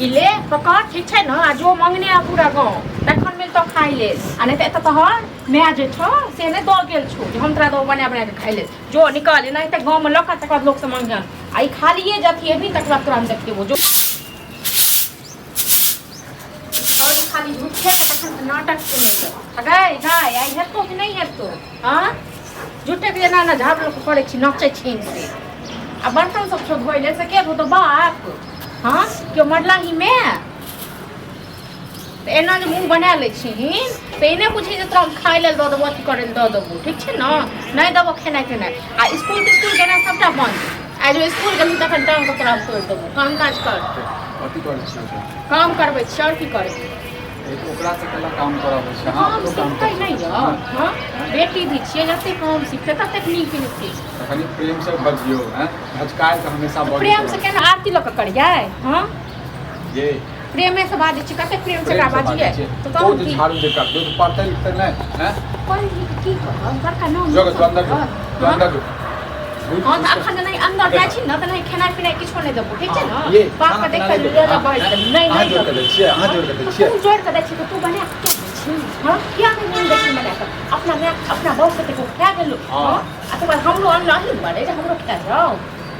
ई ले पकड़, ठीक छै ने? आ जो मंगने आ पूरा गाँव, तखन मिलतौ खाइ लेल। आ नहि तऽ एतऽ तोहर माय जे छौ से नहि दऽ गेल छौ जे हम तोरा दऽ बना बना कऽ खाइ लेल। जो निकल, एनाहिते गाँवमे लऽ कऽ तकर बाद लोकसँ मंगिहन। आ ई खालिए जे अथी हेबही तकर बाद तोरा हम देखेबो। जो छौड़ी खाली झूठे के तखन से नाटक केने यऽ। गै नहि आइ हेतौ कि नहि हेतौ? हँ, झूठे के जेना ने झाड़ लोक करै छी, नचै छी से। आ बर्तन सब छौ धोइ लेल, से के धोतौ बाप? हँ, केओ मरला ही मे तऽ एना जे मुँह बना लै छिहीन तऽ एने बुझी जे तोरा हम खाइ लेल दऽ देबो, अथी करै लेल दऽ देबो, ठीक छै ने? नहि देबो खेनाइ तेनाइ। आ इसकुल तिस्कुल गेनाइ सभटा बन्द। आइ जो इसकुल गेलही तखन टाँग कऽ तोरा हम तोड़ि देबो। काम काज कर। कथी करै छियै? काम करबै छियै, आओर की करबै? ओकरा से केला काम कराबै छै? काम सिखतै नहि यऽ? हँ, बेटी भी छियै, जतेक काम सिखतै ततेक नीक हेतै। कनि प्रेम से बजियौ, हैं? भचकाय के हमेशा बजैत प्रेम से रहै। केना आरती लऽ कऽ करियै? हँ, ये प्रेमे से बाजै छी, कतेक प्रेम से प्रेम एकरा से बाजै बाजियै छियै। तऽ ओ तहन जे की झाड़ू जे करतै तऽ पढ़तै लिखतै नहि, हैं? पढ़ि लिख की करब, बड़का नाम जो तू अंदर जो, तू हँ? अंदर जो। हँ, तऽ अखन नहि अंदर जाइ छी ने तऽ नहि खेनाइ पिनाइ किछो नहि देबो, ठीक छै ने? ये बाप खाना के देख पीना कऽ नहि देबै, लेला हाँ? बढ़ि गेल। नहि अहाँ नहि जोड़ कऽ दै छियै, अहाँ जोड़ कऽ दै तऽ छियै। तू जोड़ि कऽ दै छी तऽ तू बना कऽ किया दै छी? हँ, किया नहि नीन दै छी बना कऽ? अपना माय, अपना बहू के तऽ खा गेलो। हँ। हँ, आ तकर बाद हमरो अनलही दुआरे जे हमरो खा जाओ,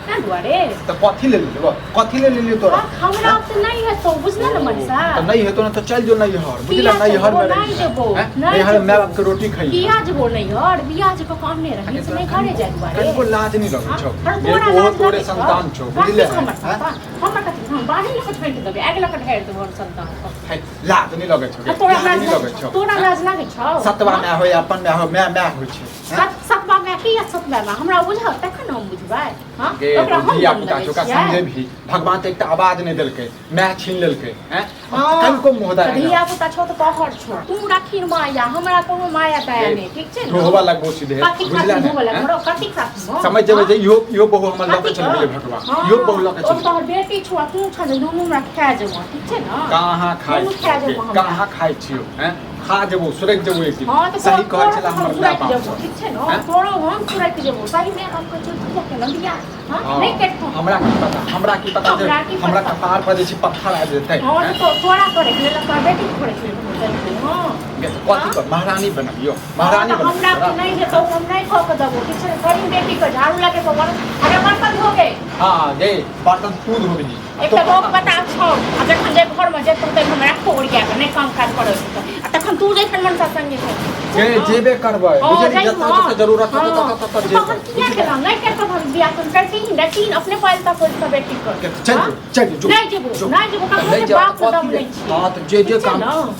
ताहि दुआरे। तऽ कथी ले लेलियै? कथी ले लेलियै तोरा? हमरा से नहि हेतौ, बुझल ने मनीषा? तऽ नहि हेतौ ने तऽ चलि जो नैहर, बुझले? किया नैहर मे जेबो? नहि जेबो, हैं? नहि नैहर मे जेबो। माय बाप के रोटी खाइ। किया जेबो नैहर? बियाह जे कऽ कऽ अनने रही से नैहरे जाय दुआरे? कनिको लाज नहि लगै छौ? हँ, जे तोरा ओहो लाज तोरे लगै छौ? संतान छौ, कथी बुझले? हमर हैं? संतान? हमर कथी? हम बाहरे लऽ कऽ छोड़ि देबै, आगि लऽ कऽ ढारि देबो हम संतान के। है, लाज नहि लगै छौ? आ तोरा लाज लाज नहि लागै लगै छौ? छौ? तोरा हैं? लाज लागै छौ? सतवा हँ? माय होय, अपन माय होय, माय माय होइ छै, हैं? सतवा माय की या सतवा माय हमरा बुझल तखन ने हम बुझबै। हँ, गे ओकरा हम धिया दम पुता लगै छै, ओकरा छियै? समझेबही? भगवान तऽ एकटा आवाज नहि देलकै, माय छीन लेलकै, हैं? हँ, कनिको मुँह तऽ दए धिया पुता छौ तऽ तोहर छौ, तू राखी माया, हमरा कोनो माया ताया नहि, ठीक छै ने? धोबा लगबो सीधे, कथी बुझले खातिर ने? धोबऽ हैं? लगबो? कथी खातिर हो? समझ जेबै हँ? जे इहो इहो बहु हमर लऽ कऽ कथी चलि गेलै के? भगवान। हँ, इहो बहु लऽ कऽ ओ चलि गेलै। तोहर बेटी छौ आ तू छह ने, दुनू हमरा खा जेबो, ठीक छै ने? कहाँ खाइ दुनू खा छियौ? जेबो हमरा। कहाँ खाइ छियौ, हैं? खा जेबो, सुरकि जेबो एक दिन। हँ, तऽ सही कहै तोरो छला हम हमर माय सुरकि बाप जेबो, सब। ठीक छै ने? हैं? तोरो हम सुरकि जेबो। सही माय बाप कहै छौ किया केलहुँ बियाह? हँ, हँ, नहि करितहुँ। हमरा की पता, हमरा की पता जे हमरा की हमरा पता? कपार पर जे छै पत्थर आबि जेतै। हँ, हैं? तऽ तोरा करे के लेल, तोरा बेटी के करे के लेल। हँ। गे, तऽ कथी कर महारानी बनबियौ? महारानी हँ, तऽ बनबियौ हमरा तोरा? नहि हेतौ, हम नहि कऽ के देबो, ठीक छै ने? करी बेटी के झाड़ू लगे पर अरे बर्तन धो गे। हँ गे, बर्तन तू धोबही। एकटा गप बता छौ, आ जखन जे घरमे जेतौ तै हम राखो ओरिया कऽ, नहि काम काज करऽ देतौ। आ तखन तू जैखन मनसा संगे छै। गे, जेबे करबै, हँ, बुझली? जाइ जतऽ हँ। जतऽ जरूरत होतै हँ। ततऽ ततऽ जेबै। तहन किया केलहुँ? नहि करतौ हम बियाह, तहन करतीही रखतीही अपने पालता पोसता बेटी के। गे, चलि हँ? जो, चलि जो। नहि जेबो, जो। नहि जेबो, ककरो नहि के जेबो बाप तऽ के दम कथी नहि छियै। हँ, तऽ जे जे ठीक छै काम ने?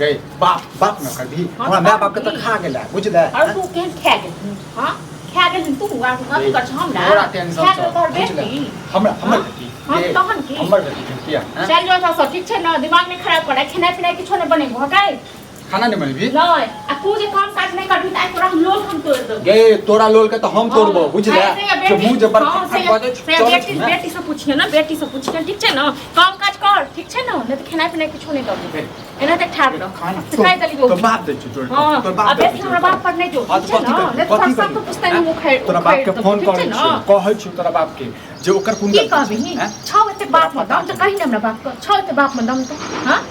गे, बाप बाप न करबही? हँ, हमरा तऽ माय बाप के तऽ करबही। खा गेलै, बुझले? और तू केहन खा गेलही? हँ, खा गेलही तू आ अथी कर छ हमरा? तोरा टेंशन खा छौ, गेल तोहर बुझले? बेटी। हमरा हमर हँ? बेटी? हँ, गे, तहन की? हमर बेटी के किया, हैं? चल जो एतऽ सँ, ठीक छै ने? दिमाग नहि खराब कर। खेनाइ पिनाइ किछो नहि बनेबो हटाइ। खाना नहि बनेबही? नहि। आ तू जे काम काज नहि करबही तऽ आइ तोरा हम लोल हम तोड़ि देबो। गे, तोरा लोल के तऽ हम तोड़बो, बुझले? हाँ, से जे बेटी- मुँह जे बड़ हाँ, फटफट से- बजै छौ, से चलै बेटी छौ ने? बेटी से पूछिए ने, बेटी से पूछिए, ठीक छै ने? काम काज कर, ठीक छै ने? नहि तऽ खेनाइ पिनाइ किछो नहि देबो। हे, एना तऽ ठाढ़ रह। खाना से खाइ देलियौ। तोर बाप दै छौ जोड़ कऽ, हाँ, तोर बाप आ दै बेसी छौ हमरा जोड़ कऽ। बाप पर नहि जो, हाँ, ठीक तऽ छै कथी ने? करबही? नहि तऽ कथी सब करबही? तऽ पुछतै मुँह उखाड़ि तोरा बाप के उखाड़ि फोन देबो, ठीक करै छै छियौ, ने? कहै छियौ तोरा बाप के जे ओकर कोन की गलती छै, कहबिही? हैं? छौ एते बाप मे दम तऽ कही ने हमरा बाप के, छौ एते बाप मे दम तऽ? हाँ?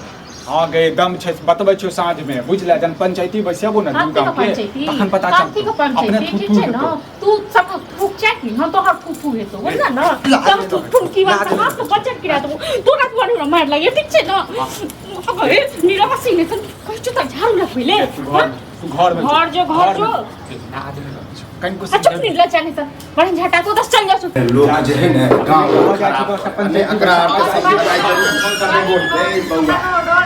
हाँ गे, दम छै, बतबै छियौ साँझ मे, बुझले? जहन पंचायती बैसेबो ने दू कथी के गाँव के पंचायती? तखन पता कथी के चलतौ। अपने पंचायती? थू ठीक थू छै ने? हेतौ। तू सब थूक चाही, हम तोहर थू थू हेतौ, बुझल ने? लाज तब नहि थू लगै थू छौ, की बात लाज नहि हाथ लगै छौ। बचत गिरा देबो तोरा दुआरे, हमरा मारि लागे, ठीक छै ने? अरे निराशी ने तऽ कहै छौ तऽ झाड़ू लगबै ले। तू घर मे, तू घर मे घर जो, घर जो। लाज नहि लगै छौ कनिको? आ चुप, नहीं लज्जा नहीं तऽ बड़न झटा तो दस चल जा। लोक जे है ने गाँव भऽ जाइ छै बस अपन नहि, एकरा आरके समझेनाइ जरूरी। ए बौआ,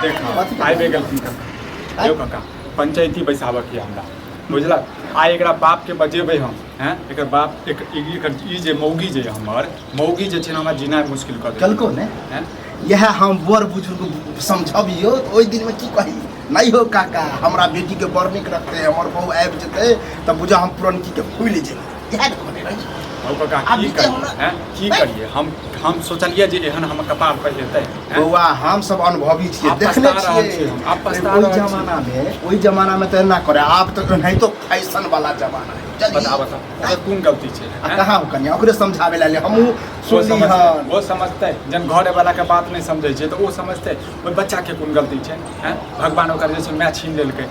देख, आबि गेलखिन काका। यौ काका, पंचायती बैसाबऽ के हमरा, बुझलक? आइ एकरा बापके बजेबै हम, हैं? एकर बाप एक एकर ई जे मौगी जे हमर मौगी जे छै ने, हमरा जीनाइ मुश्किल कऽ देलकै। कलको ने हैं? इएह हम बड़ बुजुर्ग समझबियौ तऽ ओहि दिनमे की कही, नहि हो काका, हमरा बेटीके बड़ नीक रखतै, हमर बहु आबि जेतै तऽ बुझा हम पुरनकीके भूलि जेबै, इएह ने कहने रही। हौ काका, आब की बीते करियै हमरा- हैं? की करियै हम? हम सोचलियै जे एहन हमर कपार पर हेतै, हैं? बौआ, हम सब अनुभवी छियै, आब देखने पछता रहल छियै छी हम, आब पछता ओहि रहल छी। जमानामे, ओहि जमानामे तऽ एना करे, आब तऽ एनाहितो फैशन वाला जमाना है। जल्दी। बता बता ओकर कोन गलती छै आ हैं? कहाँ हो कन्या ओकरे समझावे ला ले हमहूँ ओ सुनली समझतै हन ओ समझतै जन घरे वाला के बात नहि समझै छै तऽ ओ समझतै ओहि बच्चा के कोन गलती छै हैं भगवान ओकर जे छै माय छीन लेलकै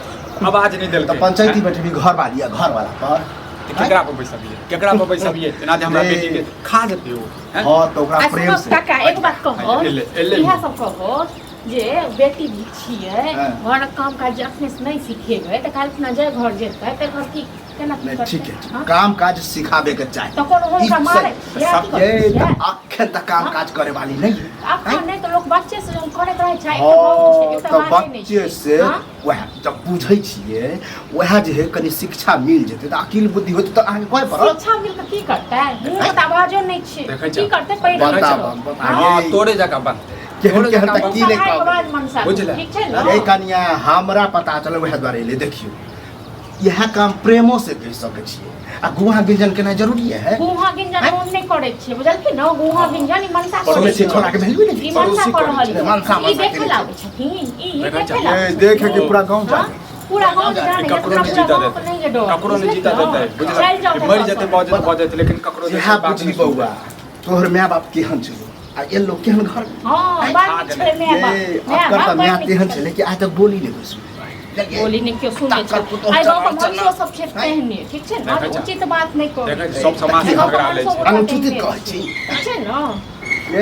आवाज नहि देलकै तऽ पंचायती हैं? बैठबी घर वाली आ घर वाला पर तऽ केकरा पर बैसबियै केकरा पर बैसबियै एना जे हमरा रे। बेटी के खा जेतै ओ हैं? हँ तऽ ओकरा आ प्रेम सुनब से काका एगो बात कहो एले- एले। इएह सब कहो जे बेटी भी छियै हाँ। घरक काम काज जे अखने से नहि सिखेबै तऽ काल्हि खुना जाय घर जेतै तऽ घर की केना की नहीं करतै? ठीक है हाँ? काम काज सिखाबे के चाही तऽ कोनो हुनका ई मारै सही। छियै की करै ये छियै? तऽ अखन तक काम काज करे वाली नहीं है अखन नहि तऽ लोक बच्चे से जहन करैत रहै छै एकटा बहुत छै, हँ एकटा तऽ बाते नहि बच्चे छै। से हाँ? वएह जब बुझै छियै वएह जे है कनि शिक्षा मिल जेतै तऽ अकिल बुद्धि होतै तऽ अहाँके कहै पड़त शिक्षा मिल कऽ की करतै मुँह तऽ आवाजो नहि छै देखै की छह? करतै पढ़ि बता कऽ? बता हँ तोरे जकाँ बनतै केहन तोरे केहन जकाँ तऽ की बनतै। नहि पढ़ाइ के कहबै बाद मनसा बुझले? ठीक छै ने रे कनिया हमरा पता चलल वएह दुआरे एलै देखियौ इएह काम प्रेमो से कहि सकै छियै आ गुआ गिंजन केनाइ जरूरी है गुहा गिंजन हम नहि करै छियै बुझलखिन ने गुहा गिंजन ई मनसा सुनै करै छियै छोड़ा के भेलबे नहि ई मनसा पड़ोसी कऽ करै रहल छै। यऽ। मनसा- ई मनसा देखै केने लए आबै छथिन ई देखै देखै छथिन। लए ए, आबै देखे छथिन। के पूरा गाँव हाँ? जाने पूरा गाँव जाने ककरो पूरा नहि जीता गाँव के देतै नहि डर ककरो नहि जीता देतै बुझलियै? चलि जाउ बुझल मरि जेतै भऽ जेतै भऽ जेतै लेकिन ककरो जे इएह छै बात बुझी नहि बौआ तोहर माय बाप केहन छलो आ ये लोग केहन घर में? हाँ बड़ नीक छलै माय बाप ये माय अकर बाप तऽ बड़ माय नीक तेहन छलै। छलै कि आइ तक बोली नहि कोइ सुनले बोली नहि केओ सुनै छै ताकत पुतोह आइ गाँव के चलल, चलल। भैंसो सब छै तेहने ठीक छै ने देखै छह? उचित बात नहि कहै देखै छी, सब समाज से गाँव के झगड़ा लै भैंसो छै गोटा अनुचित तेहने कहै छी। ठीक छै ने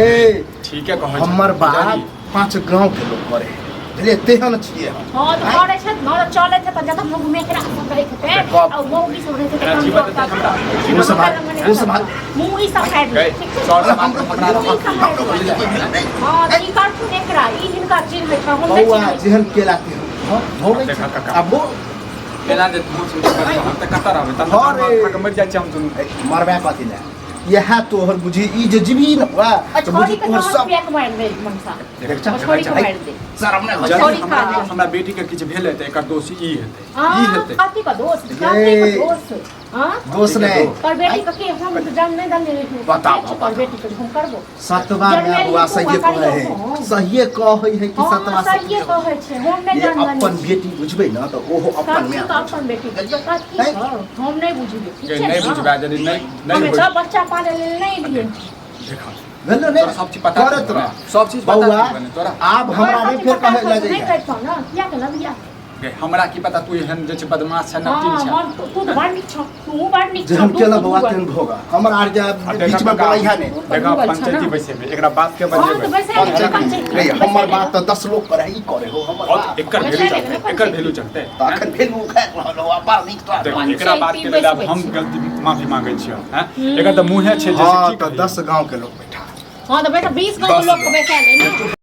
ए ठीके कहै छै हमर बात बुझलिही? पाँच गाँव के लोग करे बुझलियै तेहन छियै हम हँ तऽ करै छथि ने तऽ चलै छै तऽ जतऽ मौगी मेकरा सब रहैत हेतै बाप। आ मौगी सब रहैत हेतै एकरा जीवत हेतै हमरा। मुँह सम्हार, मुँह सम्हार। मुँह ई सब खाइ गै, ठीक छै सर समाज में हमरा हमरो हमरो बुझलियै। हँ तऽ ई करथुन एकरा ई हिनका चिन्है छै हम नहि बौआ चिन्है छी। जेहन केला तेहन हँ, भोगै देखा छै। काका। आ भोग एना जे तू सुन हम तऽ कतऽ रहबै तब हँ रे। खा कऽ मरि जाइ छी हम दुनू ए, मरबै कथी लए इएह तोहर बुझी ई जे जीबी ने बौआ आ तऽ बुझी छोड़ी के तोहर तहन सब पिया के मारि दे मनसा देख जा, छोड़ी के देख जा, मारि दे शरम नहि होइ छै। जदि छोड़ी खा हमरा ले। हमरा बेटी के किछु भेलै तऽ एकर दोषी ई हेतै ई हाँ हेतै कथी का दोष कथी का दोष हाँ दोष नहि पर बेटी के के हम तऽ जान नहि दने रही बताओ, पर बेटी के हम करबो सतवा जन्मेली माय बौआ तू सहिए अकल कहै हो। है सहिए कहै है कि हाँ सतवा सहिए कहै छै हम नहि ये जान अपन बेटी बुझबै ने तऽ ओहो अपन कथी माय का अपन बेटी बुझबै कथी हैं? का? हम नहि बुझबै ठीक जे छै नहि ने? बुझबै यदि नहि नहि हमे होइ सब बच्चा पालै लेल नहि रहियै देखा भेलो ने तोरा सब चीज पता करत छौ ने? रह सब चीज पता बौआ छौ ने तोरा? आब हमरा नहि फेर कहै लए नहि जइहे करितौ ने किया के लबिया गे, हमरा की पता तू एहन जे छै बदमाश छै नपकिन हाँ छै हम तू तऽ बड़ नीक छौ तू बड़ नीक छौ जेहन तू केला तऽ बौआ दूगो। तेहन भोगा हमर आर जे आ देखा बीच में काका, बोलैहा नहि देखा दूगो छौ पंचायती ने। बैसेबै एकरा बाप के हाँ तऽ बजेबै बैसा लेबै पंचायती नहीं बैसा हमर लेबै। बात तऽ 10 लोग करे ई करे हो हमर और बात एकर बैसा वैल्यू लेबै चलतै ने एकर पंचायती। वैल्यू चलतै तऽ अखन फेर मुँह खाय रहल हो आ बड़ नीक तोरा देखो एकरा बात के लेल आब हम पंचायती गलती माफी मांगै छियौ हैं एकर तऽ मुँहे छै जैसे हाँ की तऽ कहियौ। 10 गाँव के लोग बैठा हाँ तऽ बैठा 20 गाँव के दस लोग के बैसा ले ने।